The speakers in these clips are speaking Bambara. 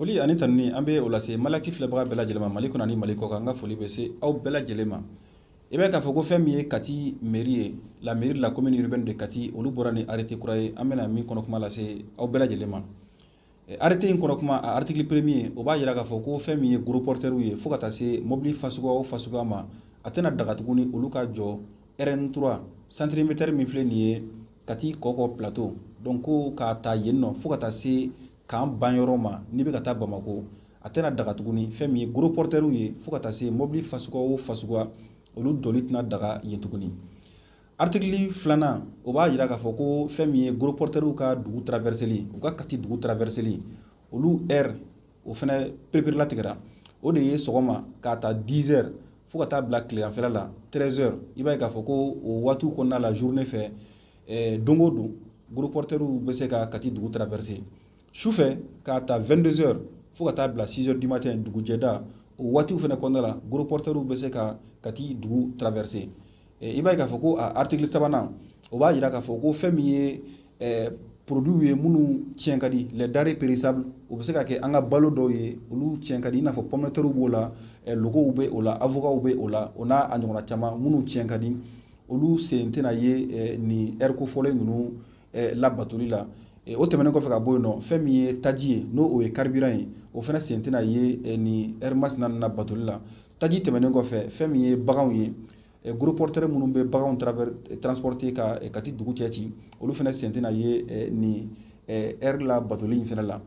Foli ani tanuni, an bɛ o lase Malaki filɛbaga bɛɛ lajɛlen ma, Mali kɔnɔ ani Mali kɔ kan. An ka foli bɛ se aw bɛɛ lajɛlen ma. I bɛ k'a fɔ ko fɛn min ye Kati mairie ye, la mairie de la commune urbaine de Kati, olu bɔra ni arrêté kura ye. An bɛna min kɔnɔ kuma lase aw bɛɛ lajɛlen ma, arrêté in kɔnɔ kuma, a article premier, o b'a jira k'a fɔ ko fɛn min ye gros porteur ye, fo ka taa se mobili fasuguya o fasuguya ma, a tɛna daga tuguni olu ka jɔ RN3 centimètre min filɛ nin ye, Kati Kɔkɔ Plateau. Donc ko k'a ta yen nɔ fo ka taa se camp banyɔrɔ ma, n'i bɛ ka taa Bamako, a tɛna daga tuguni fɛn min ye gros porteur ye, fo ka taa se mobili fasuguya o fasuguya, olu jɔli tɛna daga yen tuguni. Article filanan, o b'a jira k'a fɔ ko fɛn min ye gros porteur ka dugu traverseli, u ka Kati dugu traverseli, olu heure, o fana pereperelatigɛra. O de ye sɔgɔma k'a ta 10 heures fo ka taa bila tileganfɛla la 13 heures. I b'a ye k'a fɔ ko o waatiw kɔnɔna la, journée fɛ, don o don, gros porteur bɛ se ka Kati dugu traverser. Sufɛ, k'a ta 22 heures fo ka taa bila 6 heures du matin, dugujɛda, o waatiw fana kɔnɔna la, gros porteur bɛ se ka Kati dugu traverser. I b'a ye k'a fɔ ko a article sabanan, o b'a jira k'a fɔ ko fɛn min ye produits ye minnu tiɲɛ ka di, les denrées périssables, o bɛ se ka kɛ an ka balo dɔw ye, olu tiɲɛ ka di, i n'a fɔ pomme de terre b'o la, logow bɛ o la, avocats bɛ o la, o n'a a ɲɔgɔnna caman minnu tiɲɛ ka di, olu sen tɛna ye nin heure kofɔlen ninnu labatoli la. O tɛmɛnen kɔfɛ ka bɔ yen nɔ, fɛn min ye taji ye, n'o o ye carburant ye, o fana sen tɛna ye nin heure masina ninnu labatoli la. Taji tɛmɛnen kɔfɛ, fɛn min ye baganw ye, gros porteur minnu bɛ baganw transporter ka Kati dugu cɛ ci, olu fana sen tɛna ye nin heure la batoli in fana la.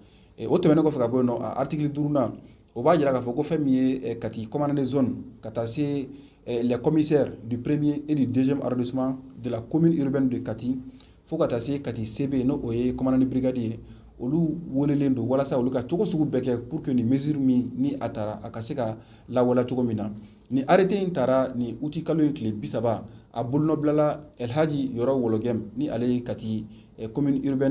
O tɛmɛnen kɔfɛ ka bɔ yen nɔ, a article duurunan, o b'a jira k'a fɔ ko fɛn min ye Kati commandant de zone ka taa se les commissaires du premier et du deuxième arrondissement de la commune urbaine de Kati, fo ka taa se Kati CB, n'o o ye commandant de brigade ye, olu welelen don walasa olu ka cogo sugu bɛɛ kɛ pour que nin mesure min ni a taara, a ka se ka lawaleya cogo min na. Ni arrêté in taara nin uti kalo in tile 30, a bolonɔbilala Elhaji Yɔrɔ Wɔlɔgɛm, ni ale ye Kati commune urbaine